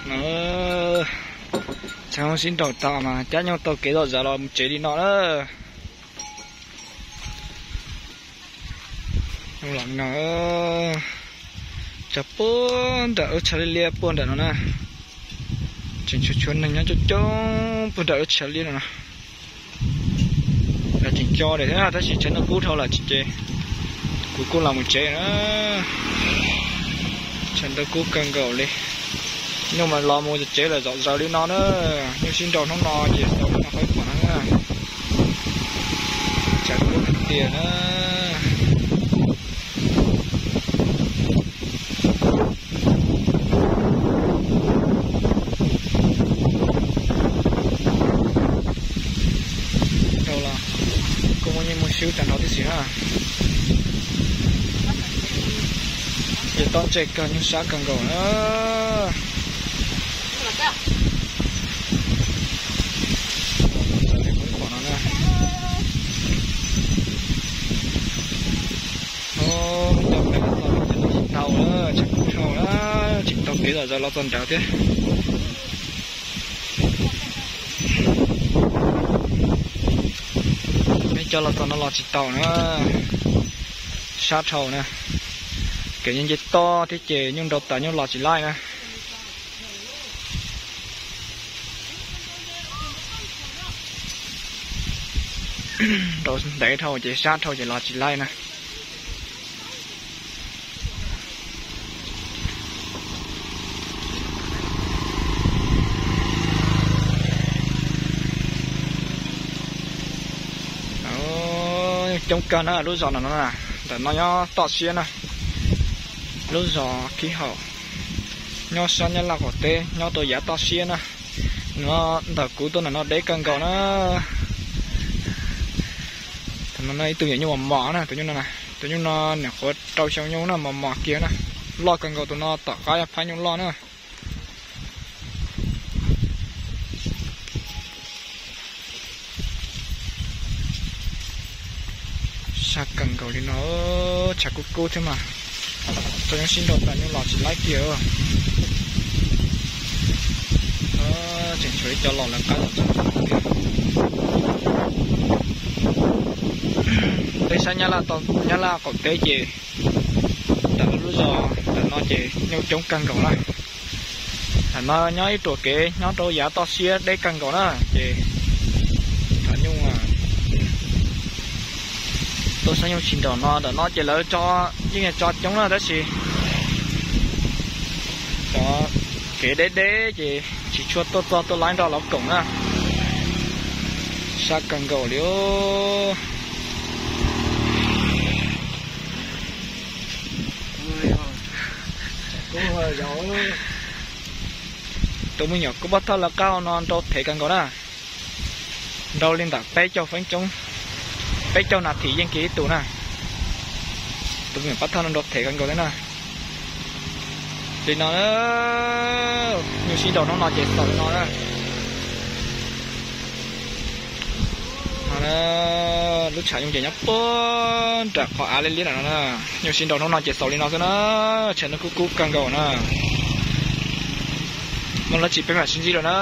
No, tshee sib nraus tag mas cab nyuj taug kev zom zaws los mus tsev li no na. Los no, tsam puag nram lub tshav liab liab puag nram no na, tseem tshuav tshuav neeg nyob coob coob puag nram lub tshav liab no no. Lawv tseem co lawm thiab tab sis tshav ntuj kub dhau lawm ces kuv kuj los mus tsev na. Tshav ntuj kub kawg nkaus li. Nyuj mas los mus tsev lawm zom zaws li no na. Nyuj sib nraus hnub no ces xaus li no qhov pom no na. Tshav kub tiag tiag na. Rau los kuj muaj nyiaj muaj swb tag nrho tib si na. Ces tob ntse kawg, nyuj sab kawg nkaus na. Pom no na. Cov peb los txog no ces los tsis tau na, tshav kub dhau na, tseem taug kev zom zaws los txog nrad thiab. Peb cov los txog no los tsis tau na, sab dhau na. Kev nce nce toj thiab ces nyuj nrau tas nyuj los tsis laij na. Nrau ntev dhau ces sab dhau ces los tsis laij na. Coob kawg na lub zos no na, ntawm no nyob toj siab na. Lub zos Khib Haum nyob sab Nyab Laj qaum teb nyob rau yav toj siab na. No ntawm kuv tuaj ntawm no deb kawg nkaus na. Thaum no ib tug nyuam nyuj mos mos na, tus nyuj no, tus nyuj no niam qhuav rau xyoo nyuj na, mos mos kiag na. Loj kawg nkaus, tus no tom qab yog phab nyuj loj na. Sab kawg nkaus li no, tshav kub kub thiab mas, tau nyuj sib nraus tas nyuj los tsis laib kiag. Tseem tshuav ib co los lawv qab los txog thiab. Peb sab Nyab Laj, Nyab Laj qaum teb ces ntawm lub zos ntawm no ces nyuj coob kawg nkaus na. Ntawm no nyob ib ruam kev nyob rau yav toj siab deb kawg nkaus na ces cov nyuj tuaj saib nyuj tsis nraus no, ntawm no ces lawv tso, yeej yog tso coob na tab sis cov kev deb deb ces tsis tshua tuaj txog tuaj laib nrog lawv koom na. Sab kawg nkaus li. Tus me nyuam kub pob thawj lawv qab no nrau thev kawg nkaus na. Nrau li ntawm peb caug feeb tsoob, peb caug nas this yeej kiag ib tug na. Tus me nyuam pob thawj no nrau thev kawg nkaus thiab na. Li no, nyuj sib nraus hnub no ces xaus li no na. Lub tshav nyuj ces nyob puag nram qhov av liab liab no na. Nyuj sib nraus hnub no ces xaus li no xwb na. Tshav ntuj kub kub kawg nkaus na. Muaj dab tsi peb mam sib ntsib dua na.